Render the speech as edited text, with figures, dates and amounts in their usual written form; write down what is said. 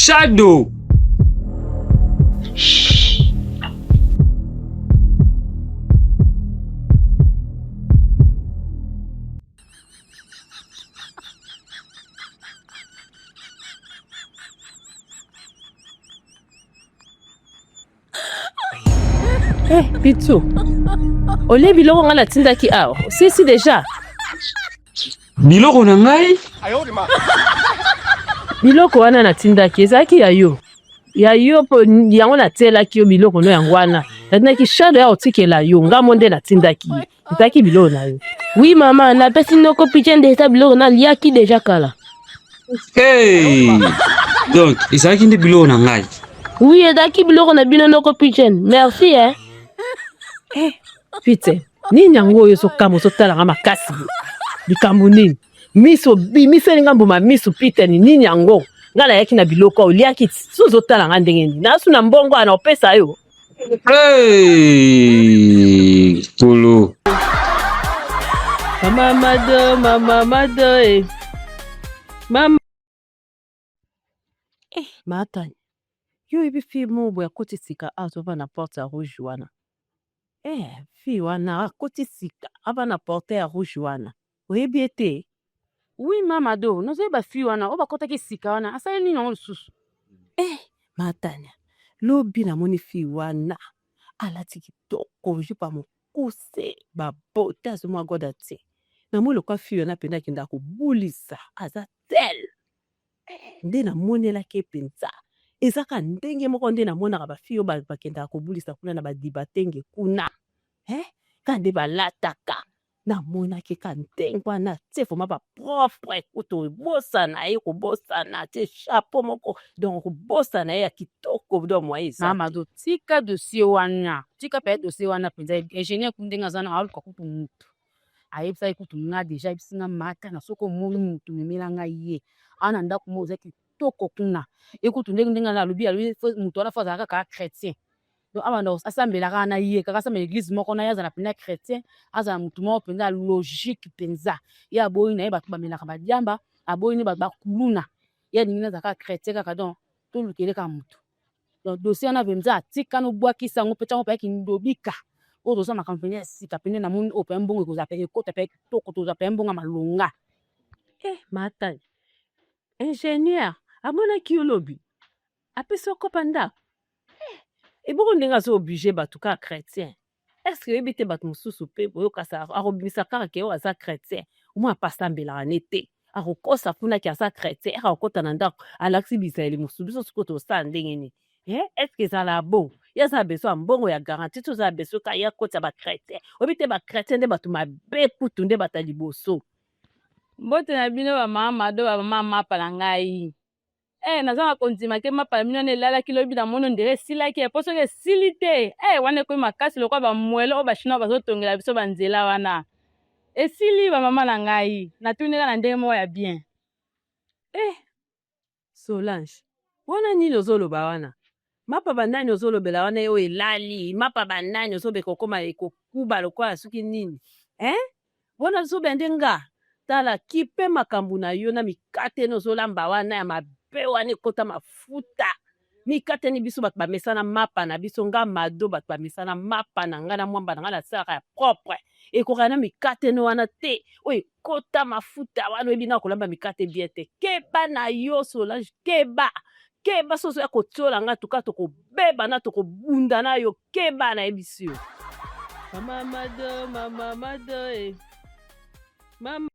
Shadow. Eh, Pitu, olie biloko ngai natindaki awa osilisi deja? Biloko na ngai? Biloko wana natindaki ezalaki ya yo, ya yo mpo yango natielaki yo biloko no yango wana natindaki shado ya kotikela yo ngambo nde natindaki ye ezalaki biloko na yo. Oui mama, napesi noko picha nde eza biloko naliaki deja kala. Hey! Donc ezalaki nde biloko na ngai. Oui, ezalaki biloko na bino noko pichen. Merci eh. Eh, Pite, nini yango oyo ozokamwa ozotala nga makasi boye? Likambo nini? Miso obimiseli nga mbuma miso Pite, ni nini yango? Nga nayaki na biloko oliaki so ozotala nga ndenge nini? Nasu na mbongo wana opesa yo. Hey, Polo. Mama Mado, mama Mado, eh. Mama. Eh, Maatani. Yo oyebi fille moko boye akoti sika awa azova na porte ya rouge wana. Eh, fille wana akoti sika ava na porte ya rouge wana. Oyebi ye te? Oui mama do, nazoyeba fille wana oyo bakotaki sika wana asali nini yango lisusu? Eh, Matania, lobi namoni fille wana alati kitoko jupe ya mokuse ba beaute azomwa goda te. Namoni lokola fille wana mpenza akendaka kobulisa aza tel. Eh, nde namonelaki ye mpenza eza kaka ndenge moko nde namonaka ba fille oyo bakendaka kobulisa kuna na badibatenge kuna eh, kaka nde balataka namonaki ka ndenge wana atie vraiment ba propre kutu obosana ye kobosana atie chapeau moko donc kobosana ye ya kitoko donc moyen eza Mama do tika dossier wana, tika pe dossier wana mpenza. Ingénieur ku ndenge aza na aluka kutu mutu ayebisaki kutu nga deja ayebisi nga mata na soki omoni mutu memela ngai ye awa na ndako moko eza kitoko kuna ye kutu ndenge ndenge alobi alobi mutu wana fo azala kaka chrétien donc abanda asambela kaka na ye kaka asambela eglise moko na ye azala mpenza chrétien azala mutu moko mpenza logique mpenza ye aboyi na ye bato bamelaka badiamba aboyi ne bato bakuluna ye alingi nazala kaka chrétien kaka donc tolukele kaka mutu donc dossier wana mpenza atika nobwakisa yango mpe ntango mpe kindobika oyo toza makambo mpenza ya sika mpenza namoni oyo mpe mbongo ekozala mpe ekota mpe kitoko tozwa mpe mbongo ya malonga. Eh, Matani, ingénieur amonaki yo lobi apesi yo kopa ndako eh, ebongo ndenge azo oblige bato kaka chrétien est ce que oyebi te bato mosusu mpe boyokasa akobimisa kaka ke oyo aza chrétien omoi apa asambelaka ne te akokosa kuna ke aza chrétien ere akokota na ndako alakisi bizaleli mosusu biso sikoyo tosala ndenge nini eh, est ce que ezala bon ye aza na besoin ya mbongo ya garantie to aza na besoin kaka ye akotisa bachrétien oyebi te bachrétien nde bato mabe kutu nde bato ya liboso. Mbote na bino ba mama Mado ba mama mapa na ngai. Eh naza na kondima ke mapa na bino wana elalaki lobi na moni ondire esilaki eh, po soki esili te eh wana ekomi makasi lokola ba mwelo oyo ba chinois bazotongela biso ba nzela wana. Esili ba mama na ngai, natuni kaka na ndenge moko ya bien. Eh Solange, wana nini ozoloba wana? Mapa ba nani ozolobela wana oyo elali? Mapa ba nani ozobeka kokoma ekokuba lokola soki nini? Hein? Wana ozobela nde nga? Tala kipe makambo na yo na mikate no ozolamba wana ya mabe wana ekota mafuta. Mikate ni biso bato bamesana mapa na biso nga Mado bato bamesana mapa na nga na mwamba na nga nasalaka ya propre ekoka na mikate no wana te oyo ekota mafuta wana oyebi nga kolamba mikate bien te keba na yo Solange keba keba soso ya kotiola nga tuka tokobeba na tokobunda na yo keba nayebisi yo. Mama Mado, mama Mado, eh. Mama.